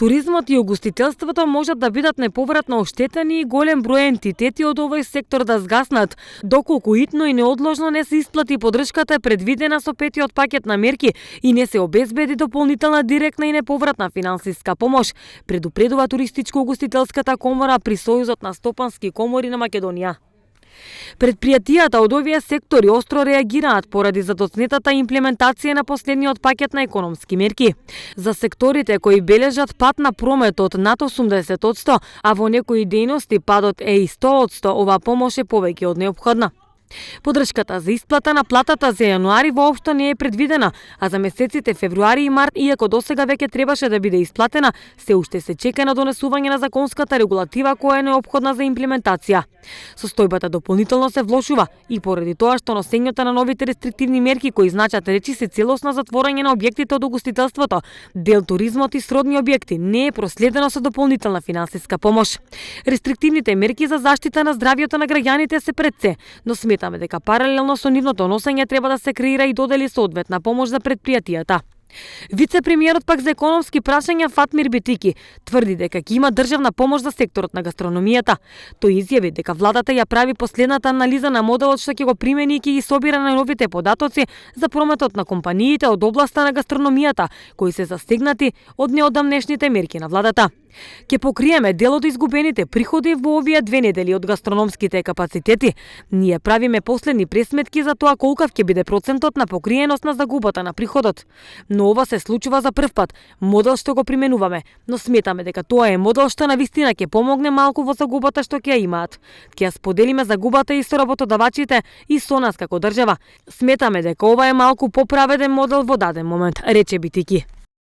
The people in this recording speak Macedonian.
Туризмот и угостителството можат да бидат неповратно оштетени и голем број ентитети од овој сектор да згаснат, доколку итно и неодложно не се исплати поддршката предвидена со петиот пакет на мерки и не се обезбеди дополнителна директна и неповратна финансиска помош, предупредува Туристичко-угостителската комора при Сојузот на стопански комори на Македонија. Предпријатијата од овие сектори остро реагираат поради задоцнетата имплементација на последниот пакет на економски мерки. За секторите кои бележат пад на прометот над 80%, а во некои дејности падот е и 100%, оваа помош е повеќе од неопходна. Поддршката за исплата на платата за јануари воопшто не е предвидена, а за месеците февруари и март, иако досега веќе требаше да биде исплатена, се уште се чека на донесување на законската регулатива која е неопходна за имплементација. Состојбата дополнително се влошува и поради тоа што носењето на новите рестриктивни мерки кои значат речиси целосно затворање на објектите од угостителството, дел туризмот и сродни објекти не е проследено со дополнителна финансиска помош. Рестриктивните мерки за заштита на здравјето на граѓаните се пред се, но сметаме дека паралелно со нивното носење треба да се креира и додели соодветна помош за предпријатијата. Вице-премиерот пак за економски прашања Фатмир Битики тврди дека ќе има државна помош за секторот на гастрономијата. Тој изјави дека владата ја прави последната анализа на моделот што ќе го примени и ќе ги собира на новите податоци за прометот на компаниите од областа на гастрономијата кои се застегнати од неодамнешните мерки на владата. Ќе покриеме дел од изгубените приходи во овие 2 недели од гастрономските капацитети. Ние правиме последни пресметки за тоа колкав ќе биде процентот на покриеност на загубата на приходот. Но ова се случува за прв пат, модел што го применуваме, но сметаме дека тоа е модел што навистина ќе помогне малку во загубата што ќе ја имаат. Ќе ја споделиме загубата и со работодавачите и со нас како држава. Сметаме дека ова е малку поправеден модел во даден момент, рече Битики.